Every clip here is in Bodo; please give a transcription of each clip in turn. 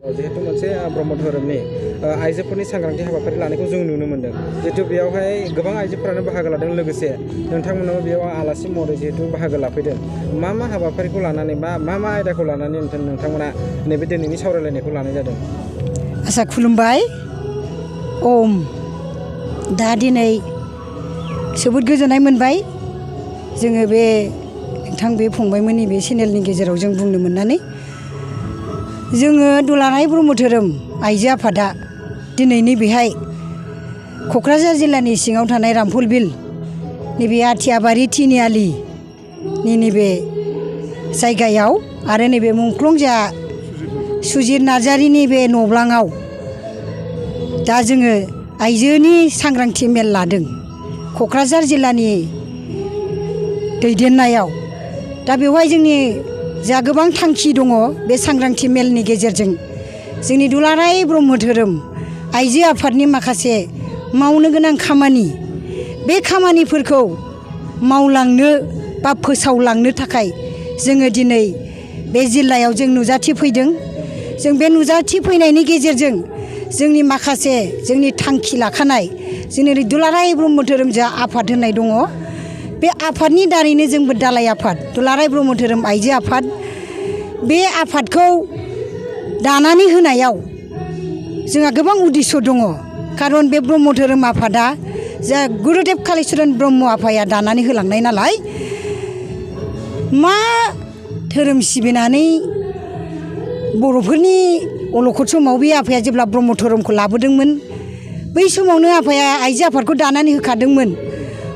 जिहेतु मोनसे ब्रह्म धोरोमनि आइजोफोरनि सांग्रांथि हाबाफारि लानायखौ जों नुनो मोन्दों। जिहेतु बेयावहाय गोबां आइजोफोरानो बाहागो लादों, लोगोसे नोंथांमोनाबो बेयाव आलासि महरै जिहेतु बाहागो लाफैदों। मा हाबाफारिखौ लानानै बा मा आयदाखौ लानानै नोंथांमोना नैबे दिनैनि सावरायलायनायखौ लानाय जादों? आसा खुलुमबाय। ओम दा दिनै जोबोद गोजोननाय मोनबाय जोङो बे नोंथां बे फंबायमोननि बे चेनेलनि गेजेराव जों बुंनो मोननानै। जोङो दुलाराय ब्रह्म धोरोम आइजो आफादा दिनैनि बेहाय क'क्राझार जिल्लानि सिङाव थानाय रामफल बिल नैबे आथियाबारि तिनिआलिनि नैबे जायगायाव आरो नैबे मुंख्लंजा सुजित नार्जारिनि बे न'ब्लाङाव दा जोङो आइजोनि सांग्रांथि मेल लादों क'क्राझार जिल्लानि दैदेननायाव। दा बेवहाय जोंनि जा गोबां थांखि दङ बे सांग्रांथि मेलनि गेजेरजों जोंनि दुलाराय ब्रह्म धोरोम आइजो आफादनि माखासे मावनो गोनां खामानि, बे खामानिफोरखौ मावलांनो बा फोसावलांनो थाखाय जोङो दिनै बे जिल्लायाव जों नुजाथिफैदों। जों बे नुजाथिफैनायनि गेजेरजों जोंनि माखासे जोंनि थांखि लाखानाय जोंनि दुलाराय ब्रह्म धोरोम जा आफाद होननाय दङ, बे आफादनि दारैनो जोंबो दालाइ आफाद दुलाराय ब्रह्म धोरोम आइजो आफाद, बे आफादखौ दानानै होनायाव जोंहा गोबां उद्देश्य दङ। खारन बे ब्रह्म धोरोम आफादा जा गुरुदेब कालिचरन ब्रह्म आफाया दानानै होलांनाय नालाय, मा धोरोम सिबिनानै बर'फोरनि अलखद समाव बे आफाया जेब्ला ब्रह्म धोरोमखौ लाबोदोंमोन, बै समावनो आफाया आइजो आफादखौ दानानै होखादोंमोन।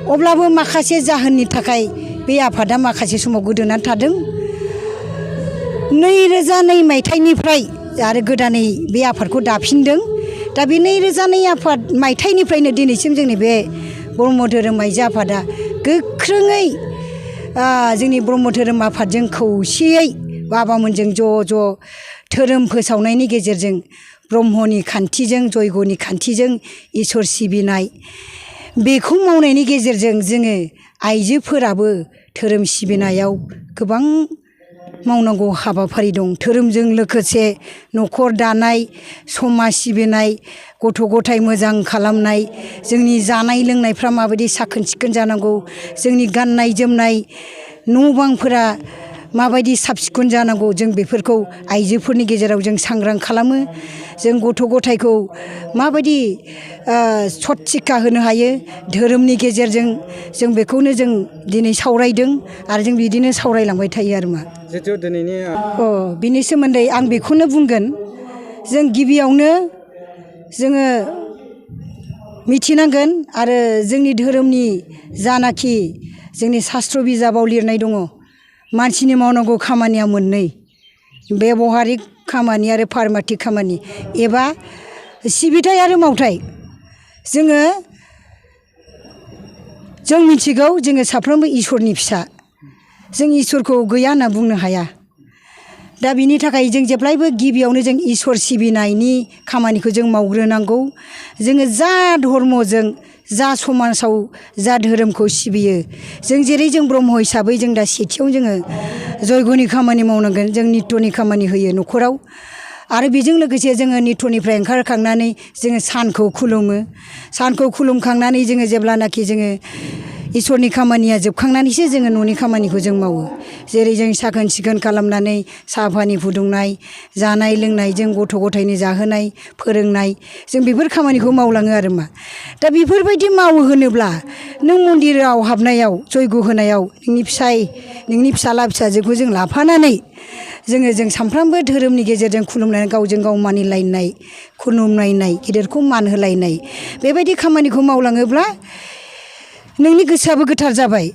अब्लाबो माखासे जाहोननि थाखाय बे आफादा माखासे समाव गोदोनानै थादों। 2002 मायथाइनिफ्राय आरो गोदानै बे आफादखौ दाफिनदों। दा बे 2002 मायथाइनिफ्रायनो दिनैसिम जोंनि बे ब्रह्म धोरोम आइजो आफादा गोख्रोङै जोंनि ब्रह्म धोरोम आफादजों खौसेयै बाबामोनजों ज' धोरोम फोसावनायनि गेजेरजों ब्रह्मनि खान्थिजों जयग'नि खान्थिजों इसोर सिबिनाय, बेखौ मावनायनि गेजेरजों जोङो आइजोफोराबो धोरोम सिबिनायाव गोबां मावनांगौ हाबाफारि दं। धोरोमजों लोगोसे न'खर दानाय, समाज सिबिनाय, गथ' गथाय मोजां खालामनाय, जोंनि जानाय लोंनायफ्रा माबायदि साखोन सिखोन जानांगौ, जोंनि गाननाय जोमनाय न' बांफोरा माबायदि साब सिखोन जानांगौ, जों बेफोरखौ आइजोफोरनि गेजेराव जों सांग्रां खालामो। जों गथ' गथायखौ माबायदि सत शिक्षा होनो हायो धोरोमनि गेजेरजों, जों बेखौनो जों दिनै सावरायदों आरो जों बिदिनो सावरायलांबाय थायो आरो मा जिहेतु दिनैनि बिनि सोमोन्दै आं बेखौनो बुंगोन। जों गिबियावनो जोङो मिथिनांगोन आरो जोंनि धोरोमनि जानाखि जोंनि शास्त्र बिजाबाव लिरनाय दङ, मानसिनि मावनांगौ खामानिया मोननै, बेबहारिक खामानि आरो पारमार्थिक खामानि एबा सिबिथाय आरो मावथाय। जों मिथिगौ जोङो साफ्रोमबो इसोरनि फिसा, जों इसोरखौ गैया होनना बुंनो हाया। दा बिनि थाखाय जों जेब्लायबो गिबियावनो जों इसोर सिबिनायनि खामानिखौ जों मावग्रोनांगौ। जोङो जा धर्मजों जा समाजाव जा धोरोमखौ सिबियो, जों जेरै जों ब्रह्म हिसाबै जों दा सेथियाव जोङो जयग'नि खामानि मावनांगोन, जों नित्यनि खामानि होयो न'खराव। आरो बेजों लोगोसे जोङो नित्यनिफ्राय ओंखारखांनानै जोङो सानखौ खुलुमो। सानखौ खुलुमखांनानै जोङो जेब्लानाखि जोङो इसोरनि खामानिया जोबखांनानैसो जोङो न'नि खामानिखौ जों मावो। जेरै जों साखोन सिखोन खालामनानै साहा पानि फुदुंनाय, जानाय लोंनाय, जों गथ' गथायनो जाहोनाय, फोरोंनाय, जों बेफोर खामानिखौ मावलाङो आरो मा। दा बेफोरबायदि मावो होनोब्ला नों मन्दिराव हाबनायाव जयग' होनायाव नोंनि फिसाय, नोंनि फिसाला फिसाजोखौ जों लाफानानै जों सानफ्रामबो धोरोमनि गेजेरजों खुलुमनानै गावजों गाव मानिलायनाय, खुलुमलायनाय, गिदिरखौ मान होलायनाय, बेबायदि खामानिखौ मावलाङोब्ला नोंनि गोसोआबो गोथार जाबाय।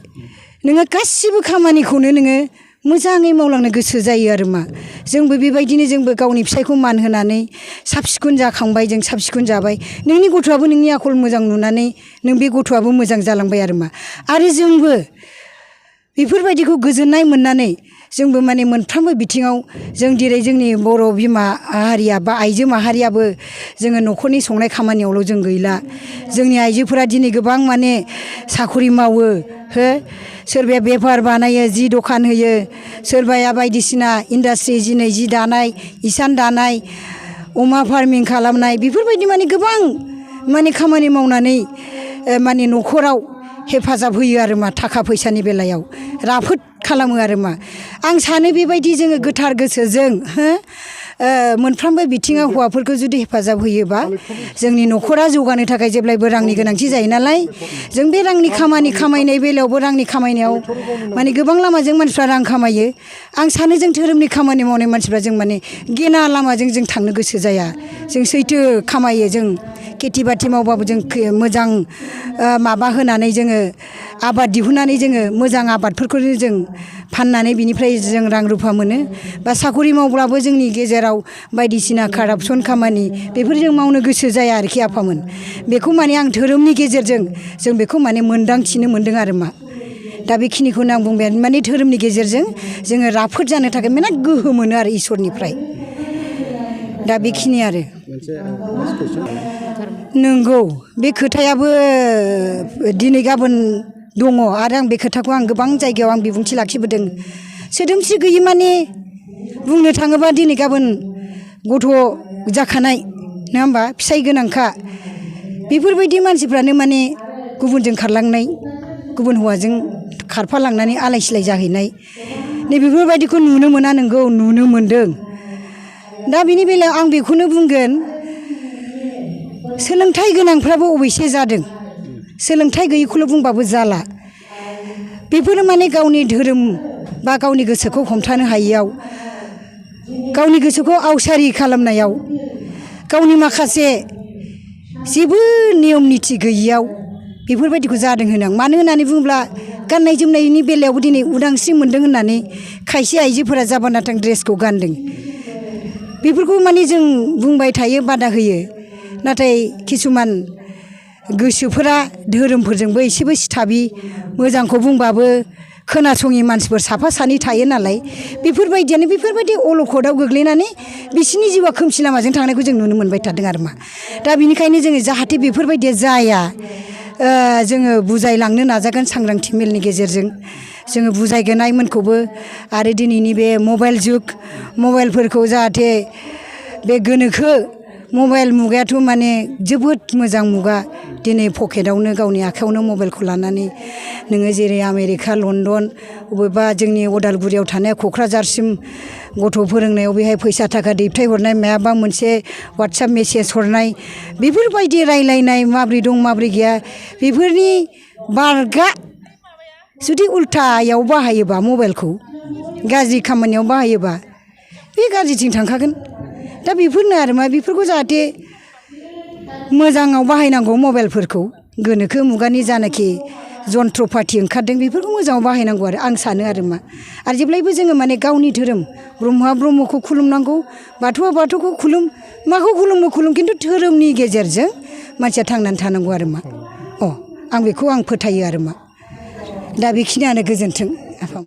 नोङो गासिबो खामानिखौनो नोङो मोजाङै मावलांनो गोसो जायो आरो मा। जोंबो बेबायदिनो जोंबो गावनि फिसायखौ मान होनानै साब सिखोन जाखांबाय, जों साब सिखोन जाबाय। नोंनि गथ'आबो नोंनि आखल मोजां नुनानै नों बे गथ'आबो मोजां जालांबाय आरो मा। आरो जोंबो बेफोरबायदिखौ गोजोननाय मोननानै जोंबो माने मोनफ्रोमबो बिथिङाव जों जेरै जोंनि बर' बिमा हारिया बा आइजो माहारियाबो जोङो न'खरनि संनाय खामानियावल' जों गैला। जोंनि आइजोफोरा दिनै गोबां माने साखरि मावो, सोरबाया बेफार बानायो, जि दखान होयो, सोरबाया बायदिसिना इन्डास्ट्रि दिनै जि दानाय, इसान दानाय, अमा फार्मिं खालामनाय बेफोरबायदि माने गोबां माने खामानि मावनानै माने न'खराव हेफाजाब होयो आरो मा थाखा फैसानि बेलायाव राफोद खालामो आरो मा आं सानो बेबायदि जोङो गोथार गोसोजों मोनफ्रोमबो बिथिङाव हौवाफोरखौ जुदि हेफाजाब होयोबा जोंनि न'खरा जौगानो थाखाय जेब्लायबो रांनि गोनांथि जायो नालाय जों बे रांनि खामानि खामायनाय बेलायावबो रांनि खामायनायाव माने गोबां लामाजों मानसिफ्रा रां खामायो आं सानो जों धोरोमनि खामानि मावनाय मानसिफ्रा जों माने गेना लामाजों जों थांनो गोसो जाया जों सैथो खामायो जों खेथि बाथि मावबाबो जों मोजां माबा होनानै जोङो आबाद दिहुननानै जोङो मोजां आबादफोरखौनो जों फाननानै बिनिफ्राय जों रां रुफा मोनो बा साखरि मावब्लाबो जोंनि गेजेराव बायदिसिना कारापसन खामानि बेफोर जों मावनो गोसो जाया आरोखि आफामोन बेखौ माने आं धोरोमनि गेजेरजों जों बेखौ माने मोनदांथिनो मोन्दों आरो मा दा बेखिनिखौनो आं बुंबाय माने धोरोमनि गेजेरजों जोङो राफोद जानो थाखाय माने गोहो मोनो आरो इसोरनिफ्राय दा बेखिनि आरो नंगौ बे खोथायाबो दिनै गाबोन दङ आरो आं बे खोथाखौ आं गोबां जायगायाव आं बिबुंथि लाखिबोदों सोदोमस्रि गैयि माने बुंनो थाङोबा दिनै गाबोन गथ' जाखानाय नङा होमबा फिसाय गोनांखा बेफोरबायदि मानसिफ्रानो माने गुबुनजों खारलांनाय गुबुन हौवाजों खारफालांनानै आलाय सिलाय जाहैनाय नैबेफोरबायदिखौ नुनो मोना नोंगौ नुनो मोनदों दा बिनि बेलायाव आं बेखौनो बुंगोन सोलोंथाइ गोनांफ्राबो अबयसे जादों सोलोंथाइ गैयिखौल' बुंबाबो जाला बेफोरो माने गावनि धोरोम बा गावनि गोसोखौ हमथानो हायियाव गावनि गोसोखौ आवसारि खालामनायाव गावनि माखासे जेबो नियम निथि गैयियाव बेफोरबायदिखौ जादों होनो आं मानो होननानै बुङोब्ला गाननाय जोमनायनि बेलायावबो दिनै उदांस्रि मोन्दों होननानै खायसे आइजोफोरा जाबानाथां ड्रेसखौ गानदों बेफोरखौ माने जों बुंबाय थायो बादा होयो नाथाय किसुमान गोसोफोरा धोरोमफोरजोंबो एसेबो सिथाबि मोजांखौ बुंबाबो खोनासङि मानसिफोर साफा सानै थायो नालाय बेफोरबायदियानो बेफोरबायदि अलखदाव गोग्लैनानै बिसोरनि जिउआ खोमसि लामाजों थांनायखौ जों नुनो मोनबाय थादों आरो मा दा बिनिखायनो जोङो जाहाथे बेफोरबायदिया जाया जोङो बुजायलांनो नाजागोन सांग्रांथि मेलनि गेजेरजों जोङो बुजायगोन आइमोनखौबो आरो दिनैनि बे मबाइल जुग मबाइलफोरखौ जाहाथे बे गोनोखो मबाइल मुगायाथ' माने जोबोद मोजां मुगा दिनै पकेटावनो गावनि आखायावनो मबाइलखौ लानानै नोङो जेरै आमेरिका लण्डन बबेबा जोंनि अदालगुरियाव थानाय क'क्राझारसिम गथ' फोरोंनायाव बेहाय फैसा थाखा दैथायहरनाय मायाबा मोनसे वाट्सएप मेसेज हरनाय बेफोरबायदि रायलायनाय माब्रै दं माब्रै गैया बेफोरनि बारगा जुदि उल्थायाव बाहायोबा मबाइलखौ गाज्रि खामानियाव बाहायोबा बे गाज्रिथिं थांखागोन दा बेफोरनो आरो मा बेफोरखौ जाहाथे मोजाङाव बाहायनांगौ मबाइलफोरखौ गोनोखो मुगानि जानाखि जन्थ्रपाति ओंखारदों बेफोरखौ मोजाङाव बाहायनांगौ आरो आं सानो आरो मा आरो जेब्लायबो जोङो माने गावनि धोरोम ब्रह्मआ ब्रह्मखौ खुलुमनांगौ बाथौआ बाथौखौ खुलुम माखौ खुलुमो खुलुम खिन्थु धोरोमनि गेजेरजों मानसिया थांनानै थानांगौ आरो मा आं बेखौ आं फोथायो आरो मा दा बेखिनियानो गोजोन्थों आफा